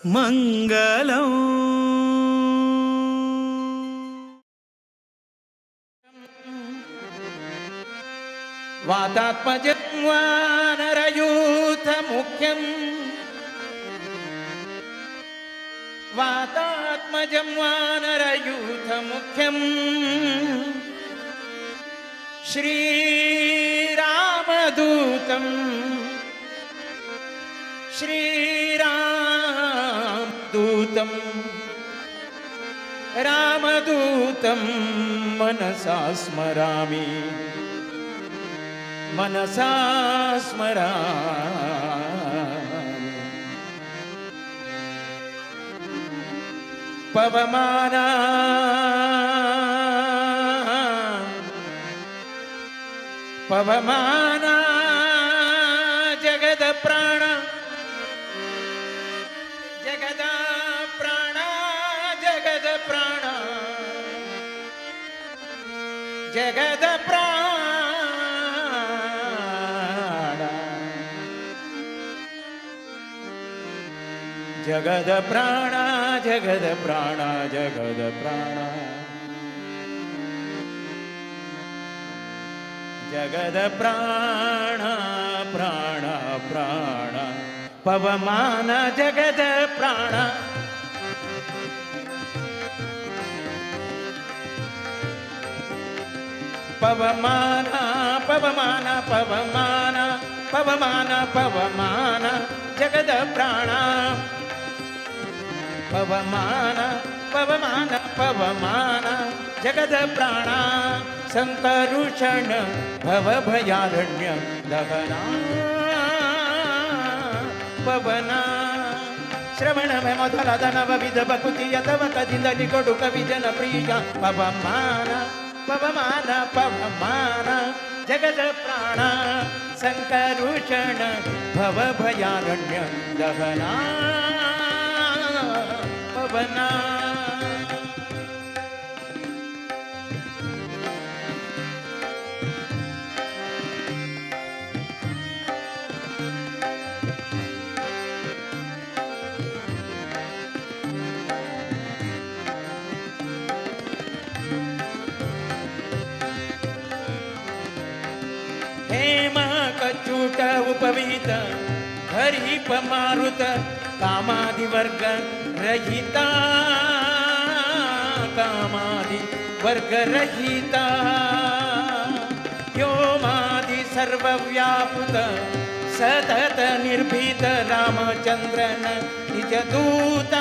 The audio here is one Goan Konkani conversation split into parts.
మంగళం. వాతాత్మజం వానరయూథ ముఖ్యం వాతాత్మజం వానరయూథ ముఖ్యం శ్రీరామదూతం శ్రీరామదూతం రామదూతం మనసా స్మరామి మనసా స్మరామి. పవమానా పవమానా జగద ప్రాణ జగద ప్రాణ జగద ప్రాణ జగద ప్రాణ జగద ప్రాణ జగద ప్రాణ జగద ప్రాణ జగద ప్రాణ ప్రాణ ప్రాణ పవమాన జగద ప్రాణ పవమాన పవమాన పవమాన పవమాన పవమాన జగద ప్రాణ పవమాన పవమాన పవమాన జగద ప్రాణ సంకరుషణ భవభయారణ్య దహనా పవన ಶ್ರವಣ ಮೊದಲಾದ ನವವಿಧ ಬಕುತಿಯ ತವಕದಿಂದಲಿ ಕೊಡು ಕವಿ ಜನ ಪ್ರಿಯ ಪವಮಾನ ಪವಮಾನ ಪವಮಾನ ಜಗದ ಪ್ರಾಣ ಸಂಕರುಷಣ ಭವಭಯಾರಣ್ಯ ದಹನ ಪವನ. ಹೇಮ ಕಚ್ಚೂಟ ಉಪವೀತ ಹರಿಪ ಮಾರುತ ಕಾಮಾದಿ ವರ್ಗ ರಹಿತ ಕಾಮಾದಿ ವರ್ಗ ರಹಿತ ವ್ಯೋಮಾದಿ ಸರ್ವವ್ಯಾಪುತ ಸತತ ನಿರ್ಭೀತ ರಾಮಚಂದ್ರನ ನಿಜ ದೂತ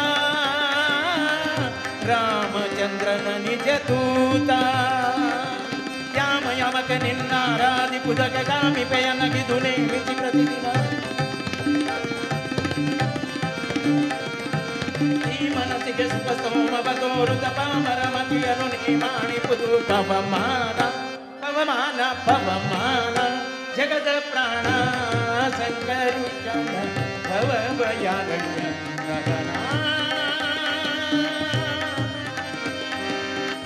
ರಾಮಚಂದ್ರನ ನಿಜ ದೂತ ಯಾಮ ಯಾಮಕ ನಿನ್ನಾರಾಧಿ ಪುದಕ ಗಾಮಿ ಪಯನಗಿದು ನೇಮಿಸಿ ಪ್ರತಿದಿನ ಈ ಮನಸ್ಸಿಗೆ ಸುಖ ಸೋಮವ ತೋರುತ ಪಾಮರ ಮತಿಯನು ನೀ ಮಾಡಿಪುದು ಪವಮಾನ ಪವಮಾನ ಪವಮಾನ ಜಗದ ಪ್ರಾಣ ಸಂಕರುಷಣ ಭವ ಭಯಾರಣ್ಯ ಗಗನ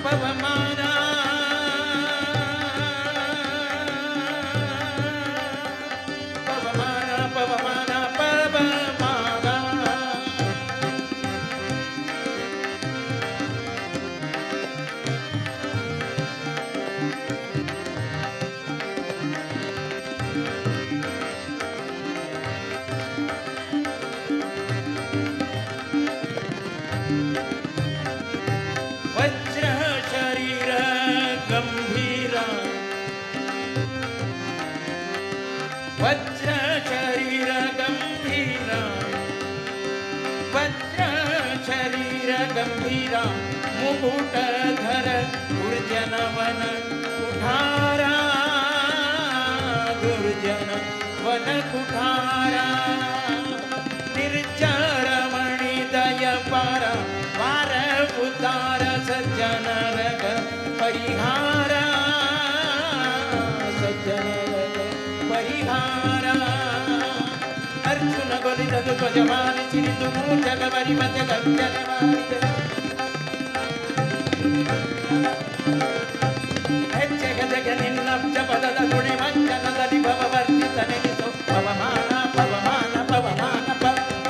ಪವಮಾನ ಪವಮಾನ ಪವಮಾನ ಪವಮಾನ. ವಜ್ರ ಶರೀರ ಗಂಭೀರ ವಜ್ರ ಶರೀರ ಗಂಭೀರ ವಜ್ರ ಶರೀರ ಗಂಭೀರ ಮುಕುಟಧರ ದುರ್ಜನವನ ಕುಠಾರ ದುರ್ಜನ ವನ ಕುಠಾರ ನಿರ್ಜರಮಣಿ ದಯ ಪಾರ ವಾರ ಉದಾರ ಸಜ್ಜನರಗ ಪರಿಹಾರ ಸಜ್ಜನರಗ ಪರಿಹಾರ ಅರ್ಜುನ ಗೊಲಿದದು ಧ್ವಜಮಾನಿ ಸಿರಿದು ಮೂರ್ಛಗ ಬರಿ ಮಧ್ಯ ಗರ್ಜನೆ ಮಾಡಿದ ಹೆಚ್ಚೆ ಗಜಗ ನಿನ್ನಬ್ಜ ಪದದ ನುಡಿ ಮಂಜನದಲ್ಲಿ ಭವವರ್ಜಿತ ನೆನೆಸು ಪವಮಾನ ಪವಮಾನ ಪವಮಾನ ಪವಮಾನ.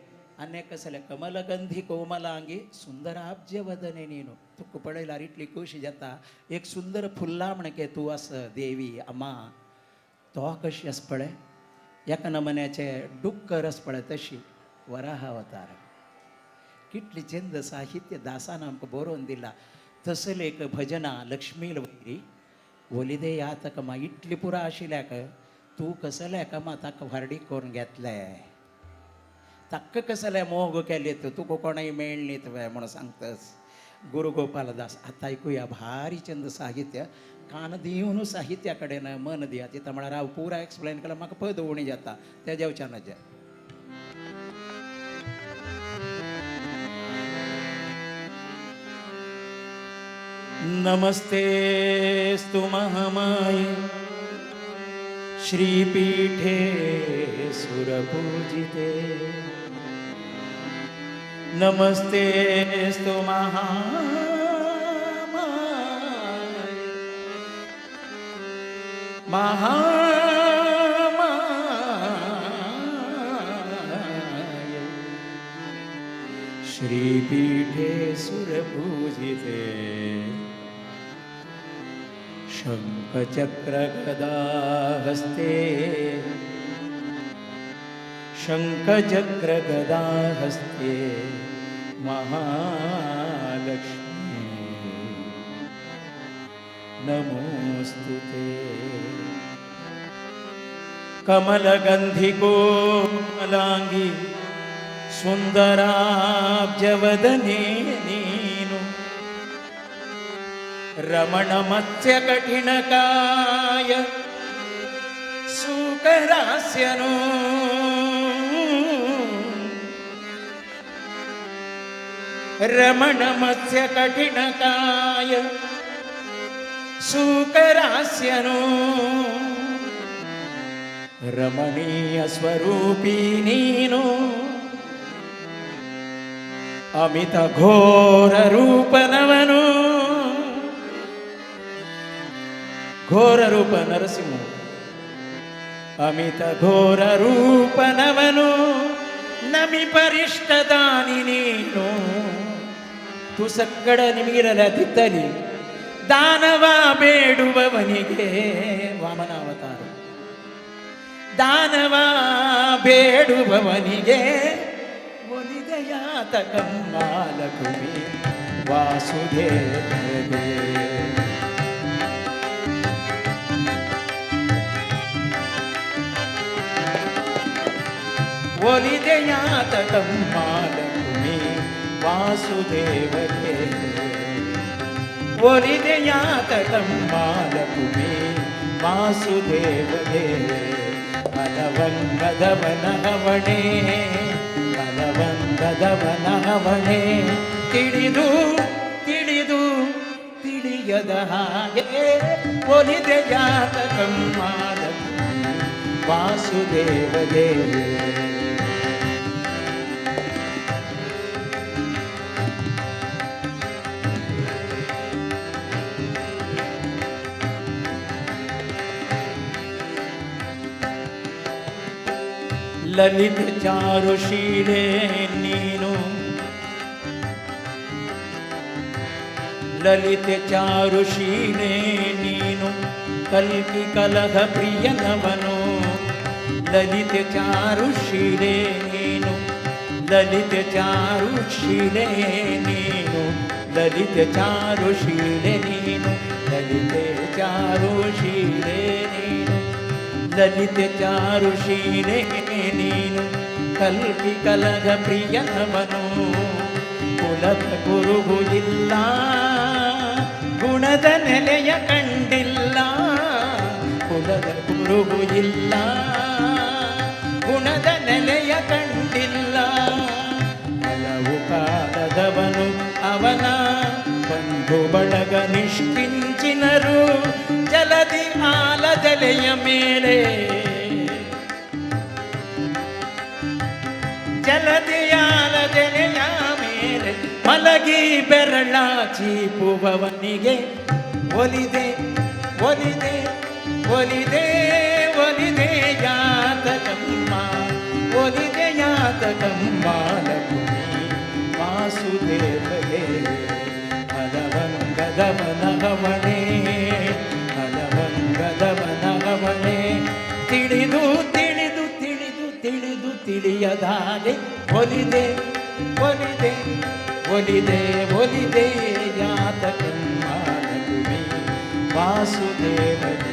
आनी कसले कमलगंधी कोमलांगी सुंदराब्ज वदने नीनु. तुका पळयल्यार इतली खोशी जाता. एक सुंदर फुल्ला म्हणके तूं आस देवी अम्मा. तो कशी आस पळय, एका नमन्याचे डुक्कर आस पळय तशी वराह अवतार. कितली चंद साहित्य दासान आमकां बरोवन दिला. तसले एक भजना लक्ष्मी वैरी वलिदे यातकमा इतली पुरा आशिल्ल्याक तूं कसले कमा ताका व्हारडीक करून घेतले, ताका कसले मोग केले, तुका कोणाय मेळ्ळी तुवें म्हणून सांगतस गुरु गोपालदास. आतां आयकुया भारी चंद साहित्य. कान दिवन साहित्या कडेन मन दिया. तिथं म्हळ्यार हांव पुरा एक्सप्लेन केल्यार म्हाका पद उणी जाता त्या जेवच्यानाचें. नमस्तेस्तु महामाये श्रीपीठे सुरपूजिते. नमस्तेस्तु महामाये महामाये श्रीपीठे सुरपूजिते. शङ्खचक्रगदाहस्ते शङ्खचक्रगदाहस्ते महालक्ष्मी नमोऽस्तु ते. कमलगन्धिकोमलाङ्गी सुन्दराब्जवदने नीनु. रमण मत्स्य कठिणकाय सुकरास्यनु. रमण मत्स्य कठिणकाय सुकरास्यनु. रमणीय स्वरूपी नीनु अमित घोर रूपनवनु. घोर रूप नरसिंह अमित घोर रूपनवनु नमि परिष्टदानी नीनु. तू सಕ್ಕಡ ನಿಮಗಿರಲ ತಿತ್ತಲಿ ದಾನವ ಬೇಡುವವನಿಗೆ ವಾಮನಾವತಾರ. ದಾನವ ಬೇಡುವವನಿಗೆ ಒಲಿದಯಾತಕಮ್ಮ ಲಕ್ಷ್ಮಿ ವಾಸುದೇವಗೆ. ಒಲಿದೆಯಾತಕಮ್ಮ ಲಕ್ಷ್ಮಿ ವಾಸುದೇವಗೆ. ಒಲಿದೆಯಾತಕಮ್ಮ ಲಕ್ಷ್ಮಿ ವಾಸುದೇವಗೆ. ಬಲವಂಗದವನ ಹವಣೆ ಬಲವಂಗದವನ ಹವಣೆ ತಿಳಿದು ತಿಳಿದು ತಿಳಿಯದ ಹಾಗೆ ಒಲಿದೆಯಾತಕಮ್ಮ ಲಕ್ಷ್ಮಿ ವಾಸುದೇವಗೆ. ಲಲಿತ ಚಾರುಶೀಲೆ ನೀನು ಲಲಿತ ಚಾರುಶೀಲೆ ನೀನು ಕಲ್ಕಿ ಕಲಹ ಪ್ರಿಯನವನು. ಲಲಿತ ಚಾರುಶೀಲೆ ನೀನು ಲಲಿತ ಚಾರುಶೀಲೆ ನೀನು ಲಲಿತ ಚಾರುಶೀಲೆ ನೀನು ಲಲಿತ ಚಾರುಶೀಲೆ ನೀನು ಲಲಿತ ಚಾರುಶೀಲೆ ನೀನು ಕಲ್ಕಿ ಕಲಹ ಪ್ರಿಯನವನು. ಕುಲದ ಗುರುಗು ಇಲ್ಲ ಗುಣದ ನೆಲೆಯ ಕಂಡಿಲ್ಲ. ಕುಲದ ಗುರುಗು ಇಲ್ಲ ಗುಣದ ನೆಲೆಯ ಕಂಡಿಲ್ಲ. ಹಲವು ಕಾಲದವನು ಅವನ ಬಂಧು ಬಳಗ ನಿಷ್ಕಿಂಚಿನರು ಜಲದಿ ಆಲದಲೆಯ ಮೇಲೆ ಜಲದಿಯಾಲದೆಲೆಯ ಮೇಲೆ ಮಲಗಿ ಬೆರಳ ಚೀಪುವವನಿಗೆ ಒಲಿದೆ ಒಲಿದೆ ಒಲಿದೆ ಒಲಿದೆ ಯಾತಕಮ್ಮ ಒಲಿದೆ ಯಾತಕಮ್ಮ. ನಗವಣೆ, ಲವಂಗದವ ನಗವಣೆ. ತಿಳಿದು ತಿಳಿದು ತಿಳಿದು ತಿಳಿದು ತಿಳಿಯದಾಗೆ ಒಲಿದೆ ಒಲಿದೆ ಒಲಿದೆ ಒಲಿದೆ ಯಾತಕಮ್ಮ ಲಕುಮಿ ವಾಸುದೇವನೇ.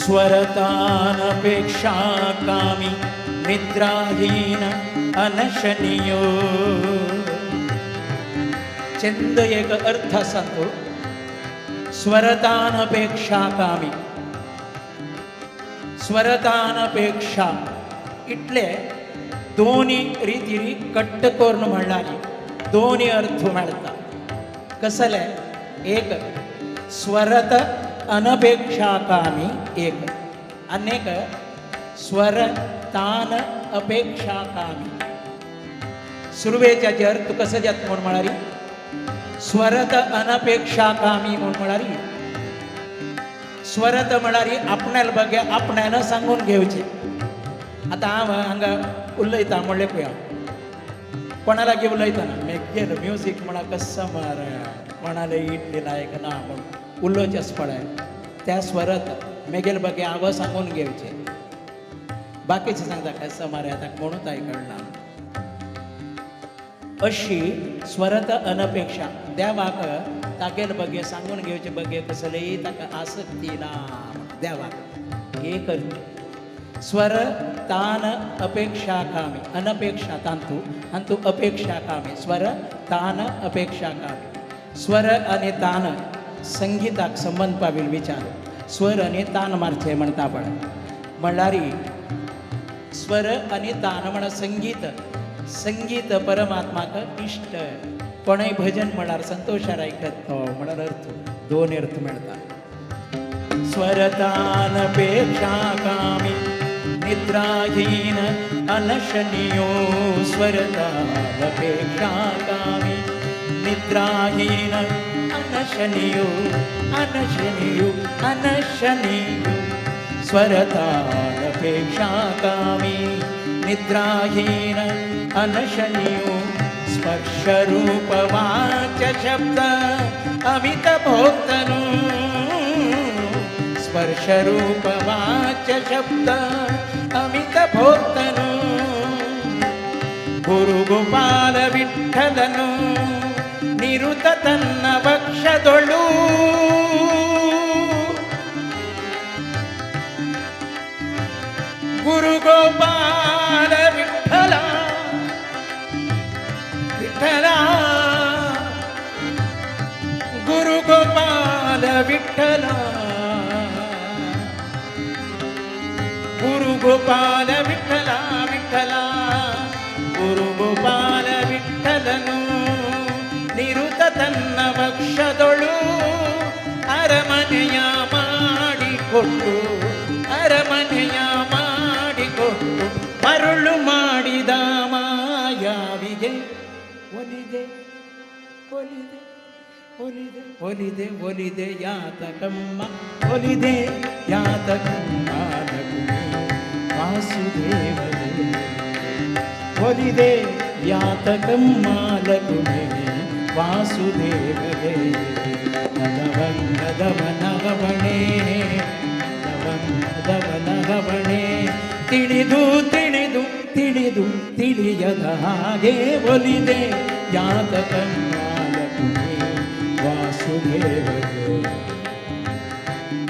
स्वरतानपेक्षा कामी निद्राहीन अनशनियो. चंद एक अर्थ सांगतो. स्वरतानपेक्षा कामी, स्वरतानपेक्षा इतले दोनी रितीरी कट्ट करून म्हणल्यार दोनी अर्थ मेळटा. कसले? एक स्वरत अनपेक्षा कामी एक, अनेक स्वर तान अपेक्षा कामी. सुरवेच्या जे अर्थ कसं जात म्हण म्हळारी, स्वरत अनपेक्षा कामी म्हण म्हळारी, स्वरत म्हळारी आपणाल बगे आपणान सांगून घेवचे. आतां हांव हांगा उलयता म्हणलें पळय, कोणा लागीं उलयतना मेगेल म्युजीक म्हणा कसो मार कोणाले इटली लायक ना म्हण उलोवचेंच पळय, त्या स्वरत मेगेल बगे हांव सांगून घेवचे. बाकीचे सांगता कसो मार ताका म्हणून ताय कळना. अशी स्वरत अनपेक्षा देवाक तागेल बगे सांगून घेवचे बगे कसलेय ताका आसक्ती ना देवाक. एक स्वर तान अपेक्षा कामी, अनपेक्षा तांतू अंतू अपेक्षा कामी, स्वर तान अपेक्षा कामी. स्वर आणि तान संगीताक संबंध पावील विचार. स्वर आणि तान मारचे म्हणता पळय, म्हणल्यार स्वर आणि तान म्हण संगीत. संगीत परमात्माक इश्ट. कोणय भजन म्हळ्यार संतोषार आयकत तो म्हळ्यार अर्थ दोन अर्थ मेळटा. स्वरतानपेक्षा कामी निद्राहीन अनशनियो, स्वरतानपेक्षा कामी निद्राहीन अनशनियो, अनशनियो अनशनियो, स्वरतानपेक्षा कामी निद्राहीन अनशनियो. स्पर्शरूपवाच शब्द अमित भोक्तनु, स्पर्शरूपवाच शब्द अमित भोक्तनु, गुरु गोपाಲ ವಿಠಲನು ನಿರುತ ತನ್ನ ವಕ್ಷದೊಳು, ಗುರು ಗೋಪಾಲ ವಿಠಲ ವಿಠಲ, ಗುರು ಗೋಪಾಲ ವಿಠಲ, ಗುರು ಗೋಪಾಲ ವಿಠಲ ವಿಠಲ, ಗುರು ಗೋಪಾಲ ವಿಠಲನು ನಿರುತ ತನ್ನ ವಕ್ಷದೊಳು ಅರಮನೆಯ ಮಾಡಿಕೊಟ್ಟು, ಅರಮನೆಯ ಮಾಡಿಕೊಟ್ಟು ಮರುಳು ಮಾಡಿದ ಮಾಯಾವಿಗೆ ಒಲಿದೆ ಒಲಿದೆ ಒಲಿದೆ ಒಲಿದೆ ಒಲಿದೆ ಯಾತಕಮ್ಮ, ಒಲಿದೆ ಯಾತಕಮ್ಮ ಲಕುಮಿ ವಾಸುದೇವನೇ, ಒಲಿದೆ ಯಾತಕಮ್ಮ ಲಕುಮಿ ವಾಸುದೇವನೇ. ಲವಂಗದವನಗವಣೆ, ಲವಂಗದವನಗವಣೆ, ತಿಳಿದು ತಿಳಿದು ತಿಳಿದು ತಿಳಿಯದ ಹಾಗೆ ಒಲಿದೆ ಯಾತಕಮ್ಮ ಲಕುಮಿ ವಾಸುದೇವನೇ,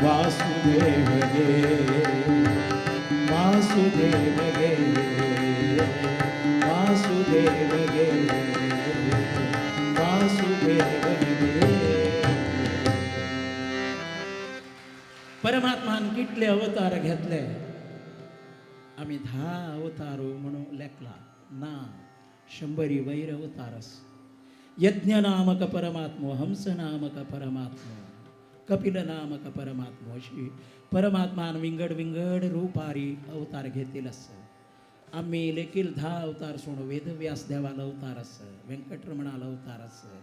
ವಾಸುದೇವನೇ, ವಾಸುದೇವಗೆ, ವಾಸುದೇವಗೆ, ವಾಸುದೇವಗೆ. परमात्मान कितले अवतार घेतले? आमी 10 अवतार म्हणून लेखला ना, शंभरी वैर अवतारस. यज्ञ नामक परमात्मो, हंस नामक परमात्मो, कपिल नामक परमात्मा अशी परमात्मान विंगड विंगड रूपारी अवतार घेतील असं. आम्ही लेकील 10 अवतार सोडून वेदव्यास देवाला अवतार असं, व्यंकटरमणाला अवतार असं,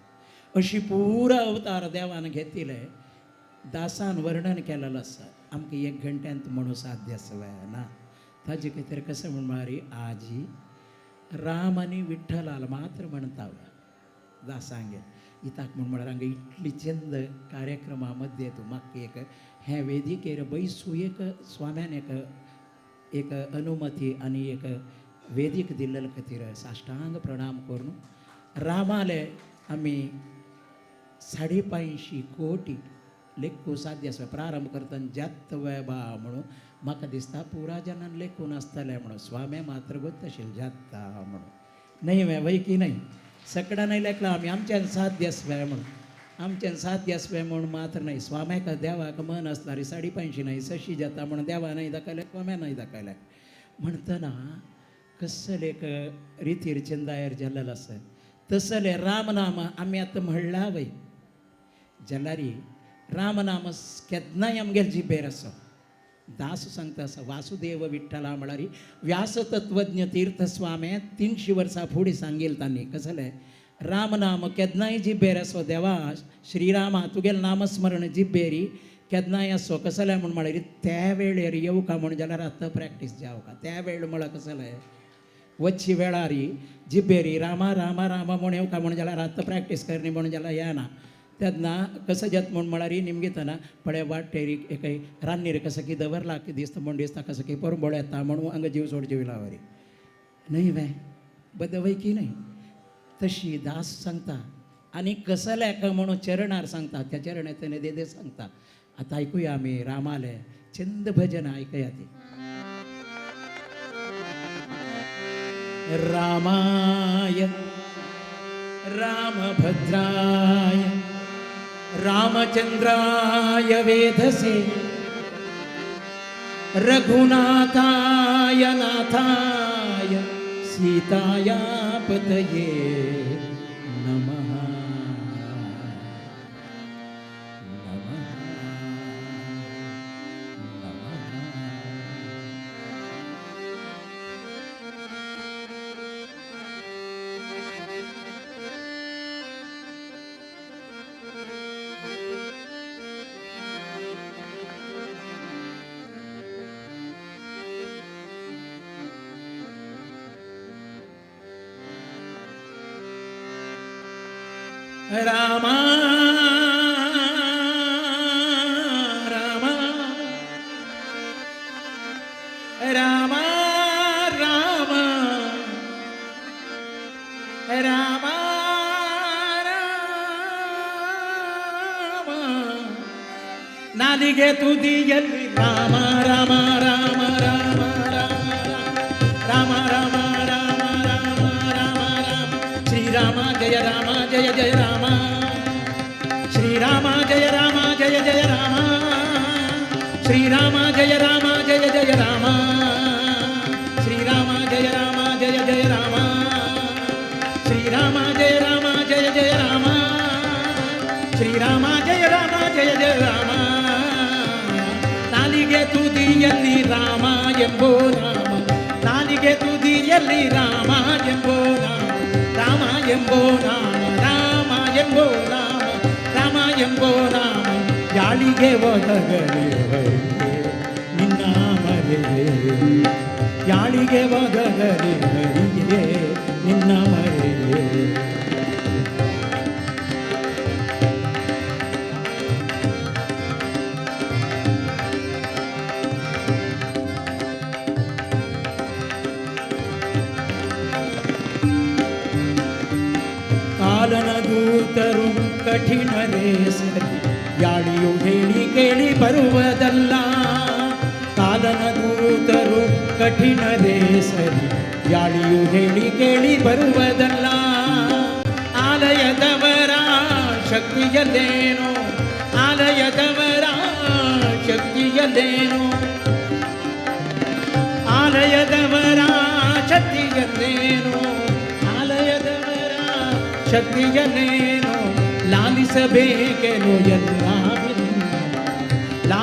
अशी पुरा अवतार देवान घेतील. दासान वर्णन केलेलं असं आमकां एक घंट्यांत म्हणून साध्य आसा ना. ताजे खातीर कसं म्हण म्हळ्यार आजी राम आनी विठ्ठलाल मात्र म्हणटा दासांगेर इताक म्हण म्हळ्यार हांगा इतली चंद कार्यक्रमा मध्ये तूं म्हाका एक हें वेदिकेर बैसू एक स्वाम्यान एक एक अनुमती आनी एक वेदीक दिल्ले खातीर साष्टांग प्रणाम करून रामाले आमी 5.5 कोटी लेखू साध्य आसा. प्रारंभ करतना जात बा म्हणून म्हाका दिसता पुरा जनान लेखून आसतलें म्हणून स्वामे मात्र गोत आशिल्लें जाता म्हणून न्हय वे वय की न्हय सगळ्यां न्हय लेखला आमी आमच्यान साध्य आसवे म्हणून आमच्यान साध्य आसवे म्हणून मात्र न्हय स्वाम्याक देवाक मन आसता रे 5.5 न्हय 6 जाता म्हणून देवा न्हय दाखयलें स्वाम्या न्हय दाखयलें म्हणटना कसले एक रितीर चंदायर जाल्लें आसा तसलें रामनाम आमी आतां म्हणलां वय जाल्यार रामनाम केन्नाय आमगेर जिबेर आसा. दास सांगता आसा वासुदेव विठ्ठला म्हळ्यार व्यासतत्वज्ञ तीर्थस्वामे 300 वर्सां फुडें सांगील तांणी कसलें रामनाम केन्नाय जिबेर आसो देवा श्रीरामा तुगेलें नामस्मरण जिबेरी केन्नाय आसो कसलें म्हूण म्हळ्यार त्या वेळेर येवका म्हूण जाल्यार आतां प्रॅक्टीस जावका त्या वेळ म्हळ्यार कसलें वच्ची वेळारी जिबेरी रामा रामा रामा म्हूण येवका म्हूण जाल्यार आतां प्रॅक्टीस करनी म्हूण जाल्यार येना तेन्ना कसं जात म्हूण म्हळ्यार निमगितना पळय वाटेर एक रान्नीर कसं की दवरला की दिसता म्हूण दिसता कसं की परबळ येता म्हणून हांगा जीव सोडचे विलावरी न्हय वे बदवय की न्हय तशी दास सांगता आनी कसल्याक म्हणून चरणार सांगता त्या चरणात तेणे देदे सांगता. आतां आयकुया आमी रामाले चंद भजन आयकया ती. रामाय रामभद्राय रामचंद्राय वेधसे रघुनाथाय नाथाय सीताया पतये नमः नमः नमः. रामा रामा रामा रामा रामा रामा नालिगे तुदिಯಲ್ಲಿ ರಾಮ ರಾಮ ರಾಮ ರಾಮ ರಾಮ ರಾಮ ರಾಮ ರಾಮ ರಾಮ ರಾಮ ರಾಮ ಶ್ರೀರಾಮ ಜಯ ರಾಮ ಜಯ ಜಯ ರಾಮ ಶ್ರೀರಾಮ ಜಯ ರಾಮ ಜಯ ಜಯ ರಾಮ ಶ್ರೀರಾಮ ಜಯ ರಾಮ ಜಯ ಜಯ ರಾಮ ಶ್ರೀರಾಮ ಜಯ ರಾಮ ಜಯ ಜಯ ರಾಮ ಶ್ರೀರಾಮ ಜಯ ರಾಮ ಜಯ ಜಯ ರಾಮ ಶ್ರೀರಾಮ ಜಯ ರಾಮ ಜಯ ಜಯ ರಾಮ ನಾಲಿಗೆ ತುದಿಯಲ್ಲಿ ರಾಮ ಎಂಬೋ ನಾಮ ನಾಲಿಗೆ ತುದಿಯಲ್ಲಿ ರಾಮ ಎಂಬೋ ನಾಮ ರಾಮ ಎಂಬೋ ನಾಮ ರಾಮ ಎಂಬೋ ನಾಮ ರಾಮ ಎಂಬೋ ನಾಮ ಯಾಳಿಗೆ ಒದಗಲಿ ನಿನ್ನ ಮರೆ ಯಾಳಿಗೆ ಒದಗಲಿ ಹರಿಯೇ ನಿನ್ನ ಮರೆ. ಕಾಲನ ದೂತರು ಕಠಿಣರೇ ಸರಿ ಯಾಳಿಯು ಹೇಳಿ ಕೇಳಿ ಬರುವುದಲ್ಲ ಕಾಲನ ದೂತರು ಕಠಿಣರೇ ಸರಿ ಯಾಳಿಯು ಹೇಳಿ ಕೇಳಿ ಬರುವುದಲ್ಲ ಆಲಯದವರ ಶಕ್ತಿಯಲ್ಲೇನು ಆಲಯದವರ ಶಕ್ತಿಯಲ್ಲೇನು ಆಲಯದವರ ಶಕ್ತಿಯಲ್ಲೇನು ಆಲಯದವರ ಶಕ್ತಿಯನ್ನೇನು ಲಾಲಿಸಬೇಕೆನು ಎಲ್ಲ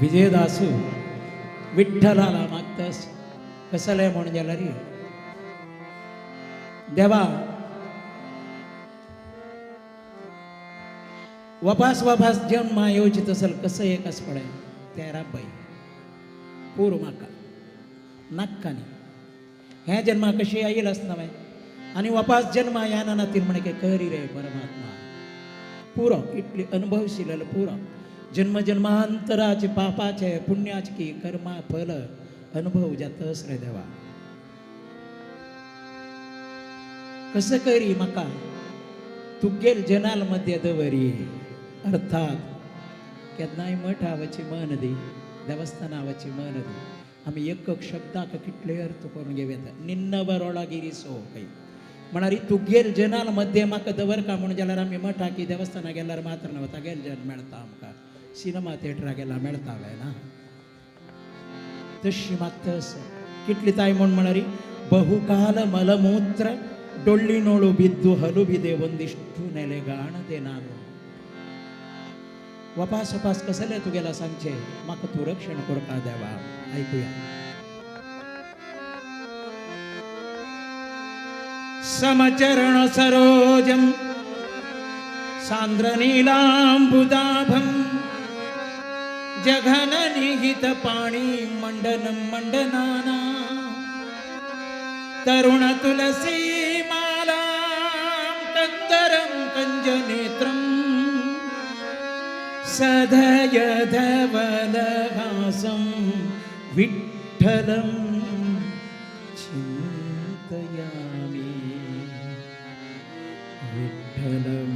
विजयदासू विठ्ठलाला मागतस कसले म्हण जाल्यार देवा वपास वपास जन्मा येवची तसल कसं एक आस पळय तेरा बाई पूर म्हाका नाक्का न्ही ह्या जन्मा कशी येईल आसना बाय आनी वपास जन्मा याना ना ती म्हणे करी रे परमात्मा पुरो इतली अनुभवशिलेलो पुरो जन्म जन्मांतराचे पापाचे पुण्याचे की कर्मा फल अनुभव जातस रे देवा कसं करी म्हाका तुगेल जनाल मध्ये दवरी. अर्थात केन्नाय मठावाची मन दी देवस्थानावाची मन दी आमी एक एक शब्दाक कितले अर्थ करून घेवया निन्नवरोळागिरी सो काही म्हणारी तुगेल जनाल मध्ये म्हाका दवर का म्हणून जाल्यार आमी मठा की देवस्थाना गेल्यार मात्र न्हय तागेल जन मेळटा आमकां सिनेमा थिएटरा गेल्यार मेळटा काय ना तशी मागतस कितली ताय म्हूण म्हणारी ಬಹುಕಾಲ ಮಲಮೂತ್ರ ಡೊಳ್ಳಿನೋಳು ಬಿದ್ದು ಹಲುಬಿದೆ ಒಂದಿಷ್ಟು ನೆಲೆಗಾಣದೆ ನಾನು. वपास वपास कसले तुगेला सांगचे म्हाका तूं रक्षण करपा देवा. ऐकूया. समचरण सरोजं सांद्रनीलांबुदाभं जघन निहित पाणी मंडनं मंडनाना तरुण तुलसी मालां कंदरं कंजनेत्रं सदय धवलहासं विठ्ठलं चिंतयामि विठ्ठलं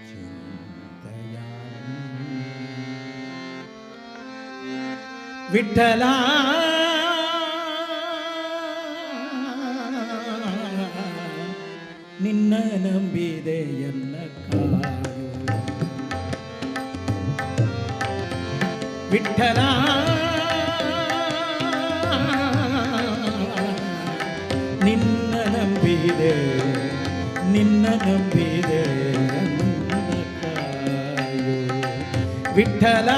चिंतयामि विठ्ठला ನಿನ್ನ ನಂಬಿದೆ ಎನ್ನ ಕಾಯು ವಿಠಲ ನಿನ್ನ ನಂಬಿದೆ ನಿನ್ನ ನಂಬಿದೆ ಎನ್ನ ಕಾಯು ವಿಠಲ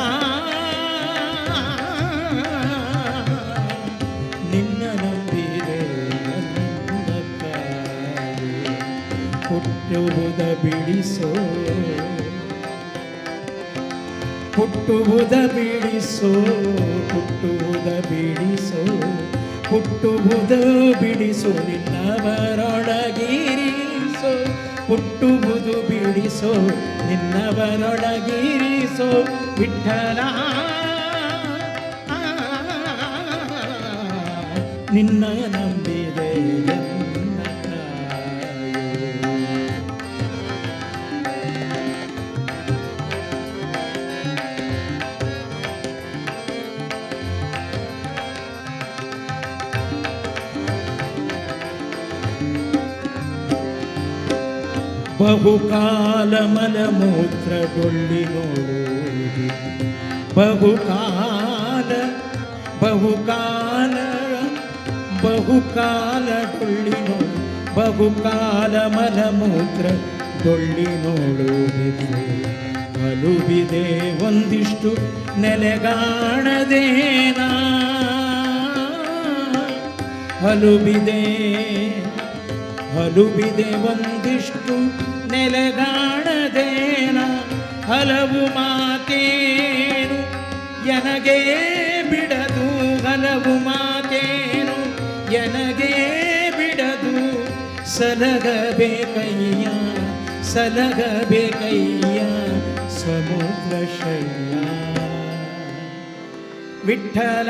ನಿನ್ನ ನಂಬಿದೆ ಎನ್ನ ಕಾಯು ಹುಟ್ಟುವುದ ಬಿಡಿಸೋ ಹುಟ್ಟುವುದ ಬಿಡಿಸೋ ಹುಟ್ಟುವುದ ಬಿಡಿಸೋ ಹುಟ್ಟುವುದ ಬಿಡಿಸೋ ನಿನ್ನವರೊಳಗಿರಿಸೋ ಹುಟ್ಟುವುದು ಬಿಡಿಸೋ ನಿನ್ನವರೊಳಗಿರಿಸೋ ವಿಠಲ ನಿನ್ನ ನಂಬಿದೆ ಎನ್ನ ಕಾಯು. ಬಹುಕಾಲ ಮಲಮೂತ್ರ ಡೊಳ್ಳಿ ನೋಡುವುದು ಬಹುಕಾಲ ಬಹುಕಾಲ ಬಹುಕಾಲ ಡೊಳ್ಳಿ ನೋಡು ಬಹುಕಾಲ ಮಲಮೂತ್ರ ಡೊಳ್ಳಿ ನೋಡುವುದು ಅಲುಬಿದೆ ಒಂದಿಷ್ಟು ನೆಲೆಗಾಣದೇನಾ ಹಲುಬಿದೆ ಹಲುಬಿದೆ ಒಂದಿಷ್ಟು ನೆಲೆಗಾಣದೇನ ಹಲವು ಮಾತೇನು ಎನಗೆ ಬಿಡದು ಹಲವು ಮಾತೇನು ಎನಗೆ ಬಿಡದು ಸಲಗಬೇಕಯ್ಯ ಸಲಗಬೇಕಯ್ಯ ಸಮುದ್ರ ಶಯ್ಯ ವಿಠಲ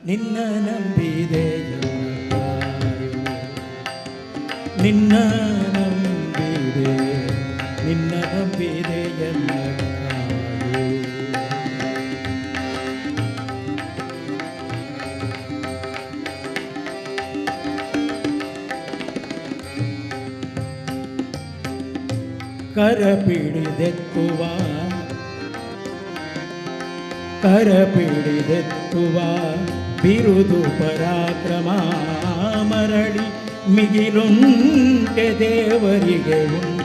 ನಿನ್ನ ನಂಬಿದೆ ಎನ್ನ ಕಾಯು. ನಿನ್ನ ನಂಬಿದೆ ನಿನ್ನ ನಂಬಿದೆ ಎನ್ನ ಕಾಯು. ಕರ ಪಿಡಿದೆತ್ತುವ ಕರ ಪಿಡಿದೆತ್ತುವ ಬಿರುದು ಪರಾಕ್ರಮ ಮರಳಿ ಮಿಗಿಲುಂಟೆ ದೇವರಿಗೆ ಉಂಟೆ.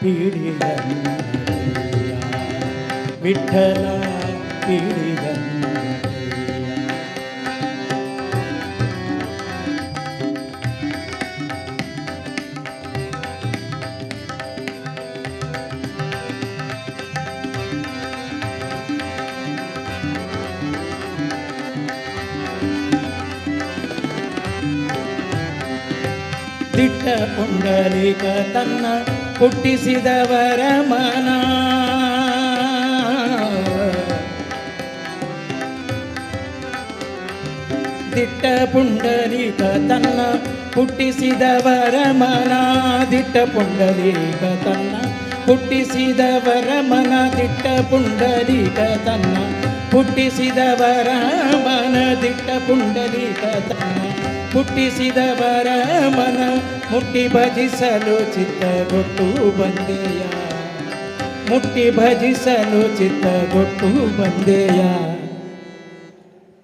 ಪಿಡಿಯನ್ನ ವಿಠಲ ಪಿಡಿಯನ್ನ. ದಿಟ್ಟ ಪುಂಡಲೀಕ ತನ್ನ ಹುಟ್ಟಿಸಿದವರ ಮನ, ದಿಟ್ಟ ಪುಂಡಲೀಕ ತನ್ನ ಹುಟ್ಟಿಸಿದವರ ಮನ, ದಿಟ್ಟ ಪುಂಡಲೀಕ ತನ್ನ ಹುಟ್ಟಿಸಿದವರ ಮನ, ದಿಟ್ಟ ಪುಂಡಲೀಕ ತನ್ನ ಹುಟ್ಟಿಸಿದವರ ಮನ, ದಿಟ್ಟ ಪುಂಡಲೀಕ ತನ್ನ ಹುಟ್ಟಿಸಿದವರ ಮನ, ಮುಟ್ಟಿ ಭಜಿಸಲು ಚಿತ್ತಗೊಟ್ಟು ಬಂದೆಯ, ಮುಟ್ಟಿ ಭಜಿಸಲು ಚಿತ್ತಗೊಟ್ಟು ಬಂದೆಯ.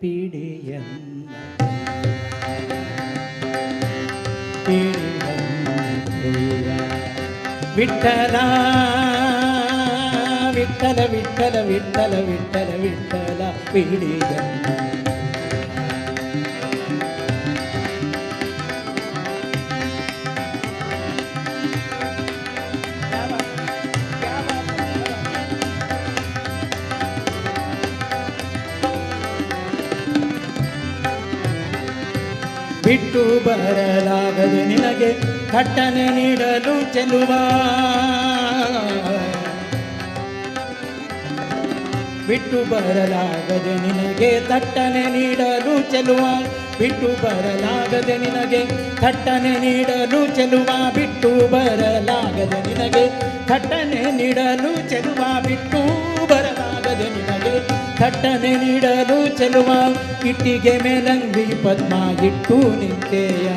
ಪಿಡಿಯನ್ನ ಪಿಡಿಯನ್ನ ವಿಠಲ ವಿಠಲ ವಿಠಲ ವಿಠಲ ವಿಠಲ ವಿಠಲ ಪಿಡಿಯನ್ನ. ಬಿಟ್ಟು ಬರಲಾಗದೆ ನಿನಗೆ ಥಟ್ಟನೆ ನೀಡಲು ಚೆಲುವ, ಬಿಟ್ಟು ಬರಲಾಗದೆ ನಿನಗೆ ಥಟ್ಟನೆ ನೀಡಲು ಚೆಲುವ, ಬಿಟ್ಟು ಬರಲಾಗದೆ ನಿನಗೆ ಥಟ್ಟನೆ ನೀಡಲು ಚೆಲುವ, ಬಿಟ್ಟು ಬರಲಾಗದೆ ನಿನಗೆ ಥಟ್ಟನೆ ನೀಡಲು ಚೆಲುವ, ಬಿಟ್ಟು ಬರಲಾಗದೆ ನಿನಗೆ ಥಟ್ಟನೆ ನೀಡಲು ಚೆಲುವ. ಇಟ್ಟಿಗೆ ಮೇಲಂಗ್ರಿ ಪದ್ಮ ಇಟ್ಟು ನಿಂತೆಯ,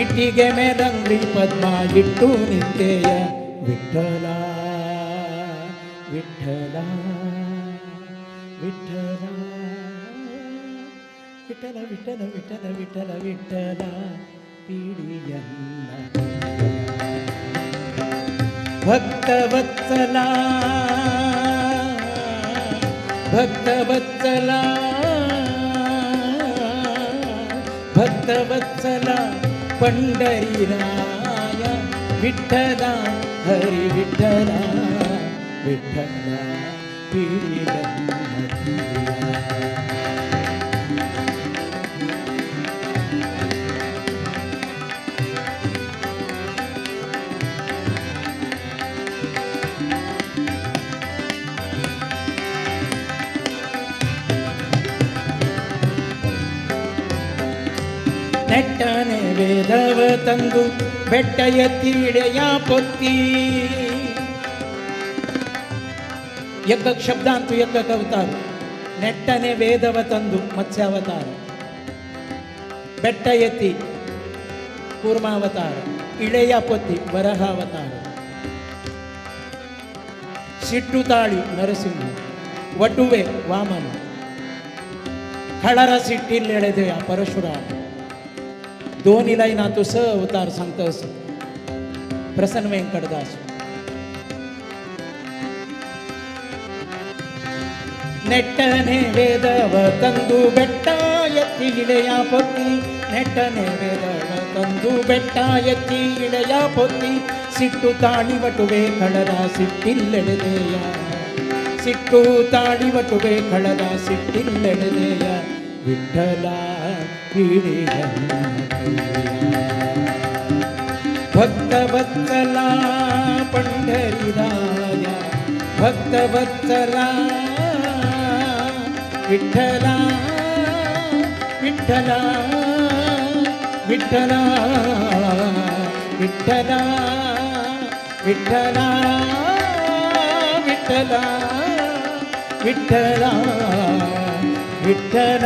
ಇಟ್ಟಿಗೆ ಮೇಲಂಗ್ರಿ ಪದ್ಮ ಇಟ್ಟು ನಿಂತೆಯ. ವಿಠಲ ವಿಠಲ ವಿಠಲ ವಿಠಲ ವಿಠಲ ವಿಠಲ ವಿಠಲ ವಿಠಲ ಪಿಡಿಯನ್ನ. ಭಕ್ತವತ್ಸಲ ಭಕ್ತವತ್ಸಲ ಭಕ್ತವತ್ಸಲ ಪಂಡರಿರಾಯ ವಿಠಲ ಹರಿ ವಿಠಲ ವಿಠಲ ಪಿಡಿಯನ್ನ. ನೆಟ್ಟನೆ ವೇದವ ತಂದು ಬೆಟ್ಟ ಎತ್ತಿಡೆಯ ಪೊತ್ತಿ, ಎಕ್ಕ ಶಬ್ದ ಅಂತೂ ಎಕ್ಕ ಅವತಾರ. ನೆಟ್ಟನೆ ವೇದವ ತಂದು ಮತ್ಸ್ಯಾವತಾರ, ಬೆಟ್ಟ ಎತ್ತಿ ಕೂರ್ಮಾವತಾರ, ಇಳೆಯ ಪೊತ್ತಿ ವರಹಾವತಾರ, ಸಿಟ್ಟು ತಾಳಿ ನರಸಿಂಹ, ವಟುವೆ ವಾಮನ, खळारा सिट्टील परशुराम. दोन लायना स अवतार सांगता असो प्रसन्न व्यंकटदास. ನೆಟ್ಟನೆ ವೇದವ ತಂದು ಬೆಟ್ಟ ಎತ್ತಿ ಇಳೆಯ ಪೊತ್ತಿ, ನೆಟ್ಟನೆ ವೇದವ ತಂದು ಬೆಟ್ಟ ಎತ್ತಿ ಇಳೆಯ ಪೊತ್ತಿ, ಸಿಟ್ಟು ತಾಳಿ ವಟುವೆ ಕಳದ ಸಿಟ್ಟಿಲ್ಲೆಳೆದೆಯ, ಸಿಟ್ಟು ತಾಳಿ ವಟುವೆ ಕಳದ ಸಿಟ್ಟಿಲ್ಲೆಳೆದೆಯ. ವಿಠಲ ಪಿಡಿಯನ್ನ ಭಕ್ತವತ್ಸಲ ಪಂಢರಿರಾಯ, ಭಕ್ತವತ್ಸಲ ವಿಠಲ ವಿಠಲ ವಿಠಲ ವಿಠಲ ವಿಠಲ ವಿಠಲ ವಿಠಲ ವಿಠಲ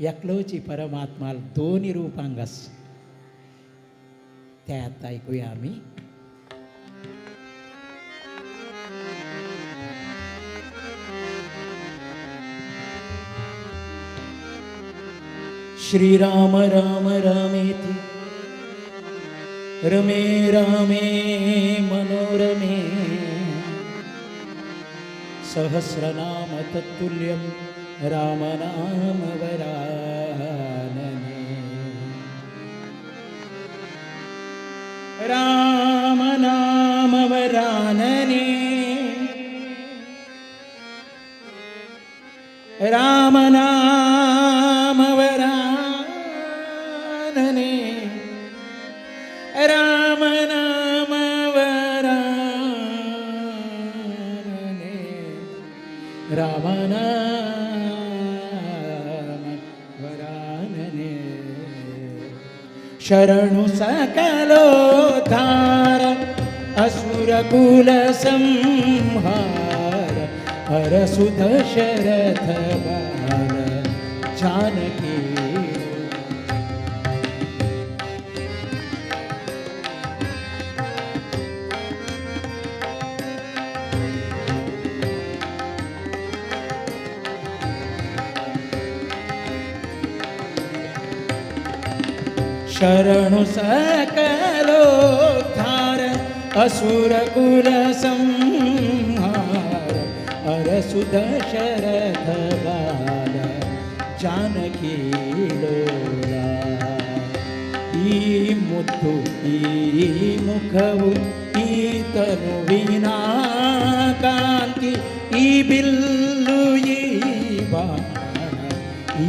एकलोची परमात्मा दोनी रूपांग आस ते आतां आयकुया आमी. श्री राम राम रामेति रमे रामे मनोरमे सहस्रनाम तत्तुल्यं राम नाम वरानने. राम नाम वरानने राम नाम वरानने राम नाम वरानने राम नाम वरानने. शरणु सकलोद्धार असुरकुल संहार हरसु दशरथ बाल जानकी. शरणु सकलोद्धार असुरकुल संहार हरसु दशरथ बाल जानकी लोला. ಈ ಮುತ್ತು ಈ ಮುಖವು ಈ ತನುವಿನ ಕಾಂತಿ ಈ ಬಿಲ್ಲು ಈ ಬಾಣ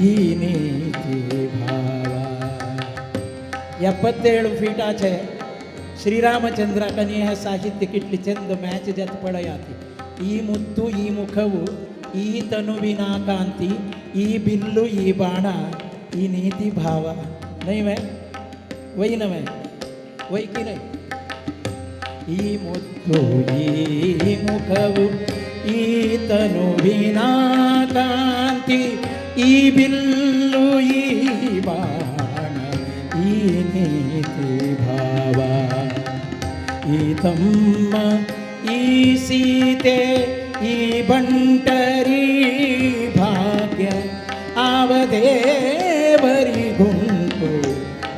ಈ ನೀತಿ ಭಾವ. 77 ಫೀಟ್ ಆಚೆ ಶ್ರೀರಾಮಚಂದ್ರ ಕನಿಯ ಸಾಹಿತ್ಯ ಕಿಟ್ಲಿ ಚಂದ ಮ್ಯಾಚ್ ಜತ್ ಪಳಯಾತಿ. ಈ ಮುತ್ತು ಈ ಮುಖವು ಈ ತನುವಿನ ಕಾಂತಿ ಈ ಬಿಲ್ಲು ಈ ಬಾಣ ಈ ನೀತಿ ಭಾವ. नहीं मैं वही ना मैं वही की नहीं. ಈ ಮುತ್ತು ಈ ಮುಖವು ಈ ತನುವಿನ ಕಾಂತಿ ಈ ಬಿಲ್ಲು ಈ ಬಾಣ ಈ ನೀತಿ ಭಾವ. ಈ ತಮ್ಮ ಈ ಸೀತೆ ಈ ಬಂಟರಿ ಭಾಗ್ಯ ಆವದೇವರಿಗುಂಟು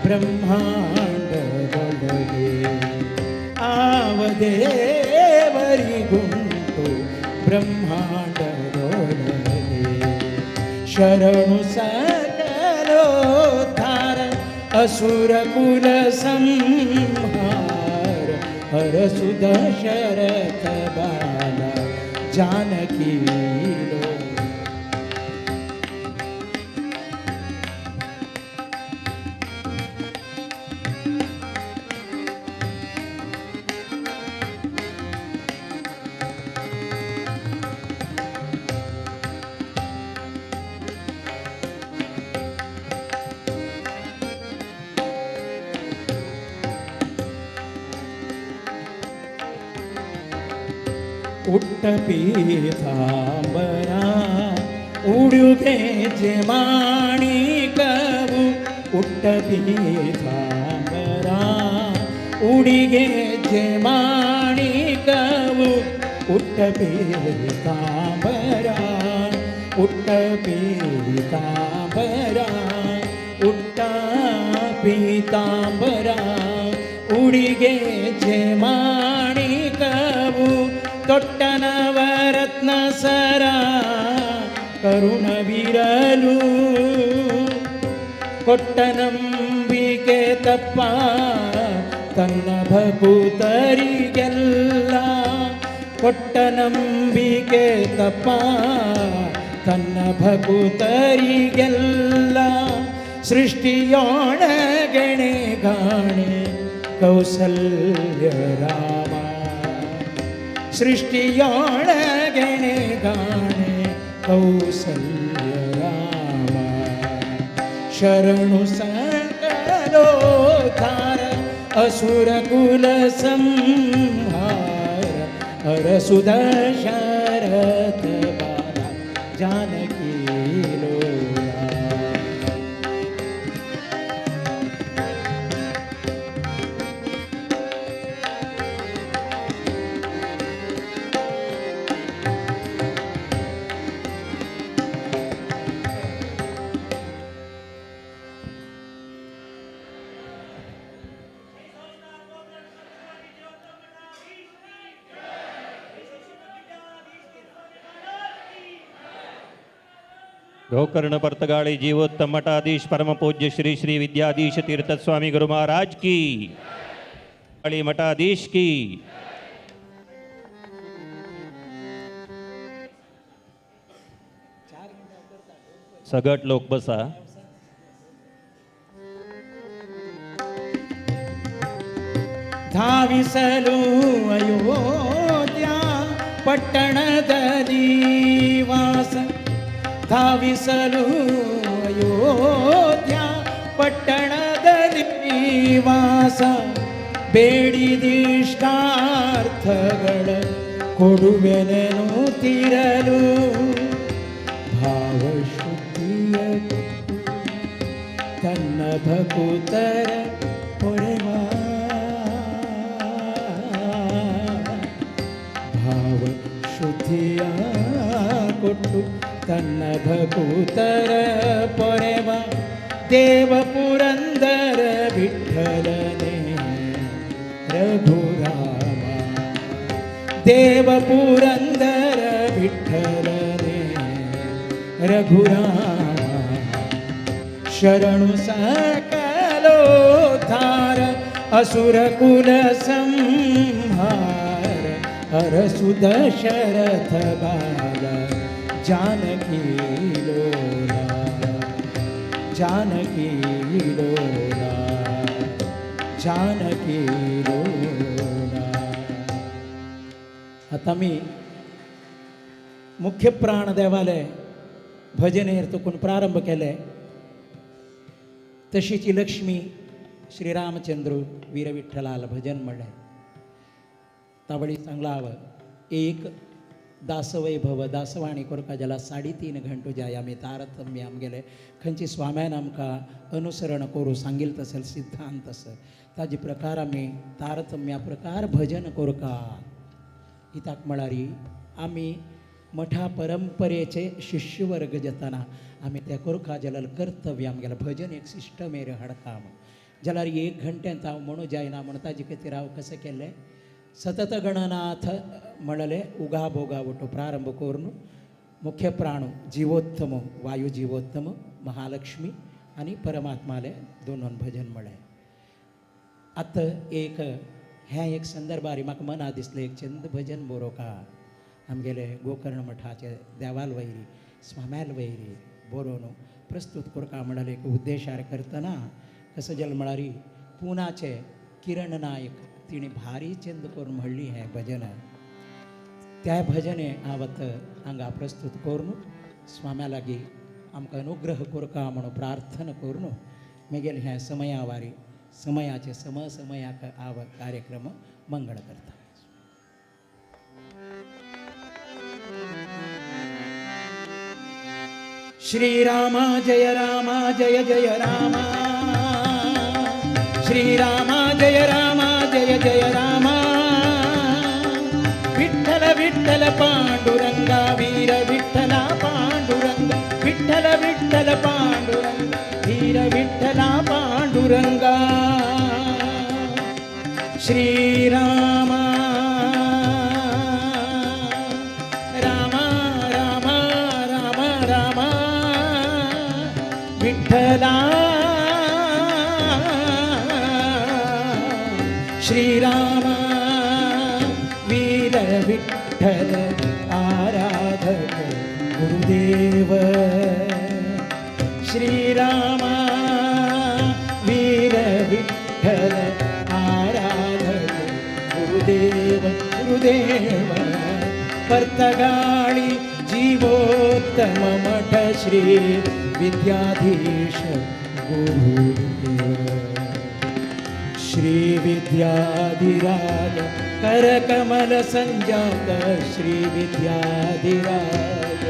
ಬ್ರಹ್ಮಾಂಡದೊಳಗೆ ಆವದೇವರಿಗುಂಟು ಬ್ರಹ್ಮಾಂಡದೊಳಗೆ. ಶರಣು ಸಕಲೋದ್ಧಾರ ಅಸುರಕುಲ ಸಂಹಾರ ಹರಸು ದಶರಥ ಬಾಲ ಜಾನಕಿ ಲೋ. ಉಟ್ಟ ಪೀತಾಂಬರ ಉಡುಗೆಜೆ ಮಾಣಿಕವು ಉಟ್ಟ ಪೀತಾಂಬರ ಉಡಿಗೆಜೆ ಮಾಣಿಕವು ಉಟ್ಟ ಪೀತಾಂಬರ ಉಟ್ಟ ಪೀತಾಂಬರ ಉಟ್ಟ ಪೀತಾಂಬರ ಉಡಿಗೆಜೆ ಮಾಣಿಕವು ತೊಟ್ಟ ನವರತ್ನ ಸರ ಕರುಣವಿರಲು ಕೊಟ್ಟ ನಂಬಿಕೆ ತಪ್ಪ ತನ್ನ ಭಕುತರಿಗೆಲ್ಲ ಕೊಟ್ಟ ನಂಬಿಕೆ ತಪ್ಪ ತನ್ನ ಭಕುತರಿಗೆಲ್ಲ ಸೃಷ್ಟಿಯೊಳಗಣೆ ಗಾಣೆ ಕೌಸಲ್ಯ ರಾಮ ಸೃಷ್ಟಿಯೊಳಗಣೆ ಗಾಣೆ ಕೌಸಲ್ಯ ರಾಮ. ಶರಣು ಸಕಲೋದ್ಧಾರ ಅಸುರಕುಲ ಸಂಹಾರ ಹರಸು ದಶರಥ ಬಾಲ ಜಾನಕಿ ಲೋಲ. गोकर्ण पर्तगाळी जीवोत्तम मठाधीश परमपूज्य श्री श्री विद्याधीश तीर्थस्वामी गुरु महाराज की, मठाधीश की। सगट लोक बसा। धाविसಲು ಅಯೋಧ್ಯ ಪಟ್ಟಣದಲ್ಲಿ ವಾಸ, ಧಾವಿಸಲು ಅಯೋಧ್ಯ ಪಟ್ಟಣದಲ್ಲಿ ವಾಸ, ಬೇಡಿದಿಷ್ಟಾರ್ಥಗಳ ಕೊಡುವೆನೆನು ತಿರಲು, ಭಾವಶುದ್ಧಿಯ ತನ್ನ ಭಕುತರ ಪೊರೆವ, ಭಾವ ಶುದ್ಧಿಯ ಕೊಟ್ಟು ತನ್ನ ಭಕುತರ ಪೊರೆವ, ದೇವ ಪುರಂದರ ವಿಠಲನೆ ರಘುರಾಮ, ದೇವ ಪುರಂದರ ವಿಠಲನೆ ರಘುರಾಮ, ಶರಣು ಸಕಲೋದ್ಧಾರ ಅಸುರ ಕುಲ ಸಂಹಾರ, ಅರಸು ದಶರಥ ಬಾಲ ಜಾನಕಿ ಲೋಲ, ಜಾನಕಿ ಲೋಲ, ಜಾನಕಿ ಲೋಲ। आतां आमी मुख्य प्राण देवाले भजनेर तुकून प्रारंभ केले, तशीची लक्ष्मी श्रीरामचंद्र वीरविठ्ठलाल भजन म्हणलें। तावळी सांगला हांव एक दासवैभव दासवाणी करपा जाल्यार 3.5 घंटो जाय आमी तारतम्य आमगेले खंयची स्वाम्यान आमकां अनुसरण करूं सांगील तसो सिद्धांत आसा ताजे प्रकार आमी तारतम्या प्रकार भजन करका। कित्याक म्हळ्यार आमी मठा परंपरेचे शिष्यवर्ग जातना आमी ते करका जाल्यार कर्तव्य आमगेलें भजन एक सिस्टमेर हाडका जाल्यार 1 घंट्यांत हांव म्हणू जायना म्हण ताजे खातीर हांव कशें केलें, सतत गणनाथ म्हणले उगा भोगा वटो प्रारंभ करून मुख्य प्राण जीवोत्तम वायु जीवोत्तम महालक्ष्मी आनी परमात्माले दोन भजन म्हळें। आतां एक हें एक संदर्भार म्हाका मना दिसलें एक चंद भजन बरोवका आमगेले गोकर्ण मठाचे देवाल वैरी स्वाम्याल वैरी बरोवन प्रस्तूत करका म्हळ्यार एक उद्देशार करतना कसो जालें म्हळ्यार पुनाचे किरण नायक तिणें भारी चंद करून म्हणली हें भजन, त्या भजने हांव आतां हांगा प्रस्तूत करून स्वाम्या लागीं आमकां अनुग्रह करका म्हणून प्रार्थना करून मागीर हें समयावारी समयाचे सम समयाक हांव कार्यक्रम मंगळ करता। श्री राम जय राम जय जय राम, श्री राम जय राम जय जय राम, विठ्ठल विठ्ठल पांडुरंगा वीर विठ्ठला पांडुरंग, विठ्ठल विठ्ठल पांडुरंग वीर विठ्ठला पांडुरंगा, श्री राम राम राम राम राम विठ्ठला, श्रीराम वीर विठ्ठल आराधक गुरुदेव, श्रीराम वीर विठ्ठल आराधक गुरुदेव गुरुदेव, पर्तगाळी जीवोत्तम मठ श्री विद्याधीश गुरुदेव, श्री विद्याधिराज करकमल संजात श्री विद्याधिराज,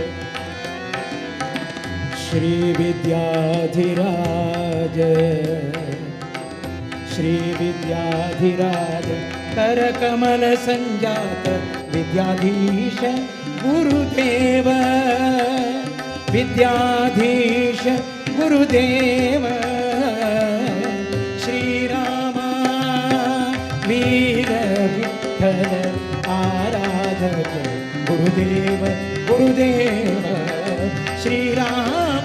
श्री विद्याधिराज, श्री विद्याधिराज करकमल संजात विद्याधीश गुरुदेव, विद्याधीश गुरुदेव, श्रीराम वीर विठ्ठल आराधक गुरुदेव गुरुदेव, श्रीराम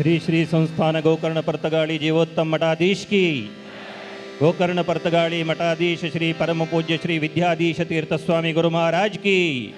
श्री श्री संस्थान गोकर्ण पर्तगाळी जीवोत्तम मठाधीश की। गोकर्ण पर्तगाळी मठाधीश श्री परम पूज्य श्री विद्याधीश तीर्थस्वामी गुरु महाराज की।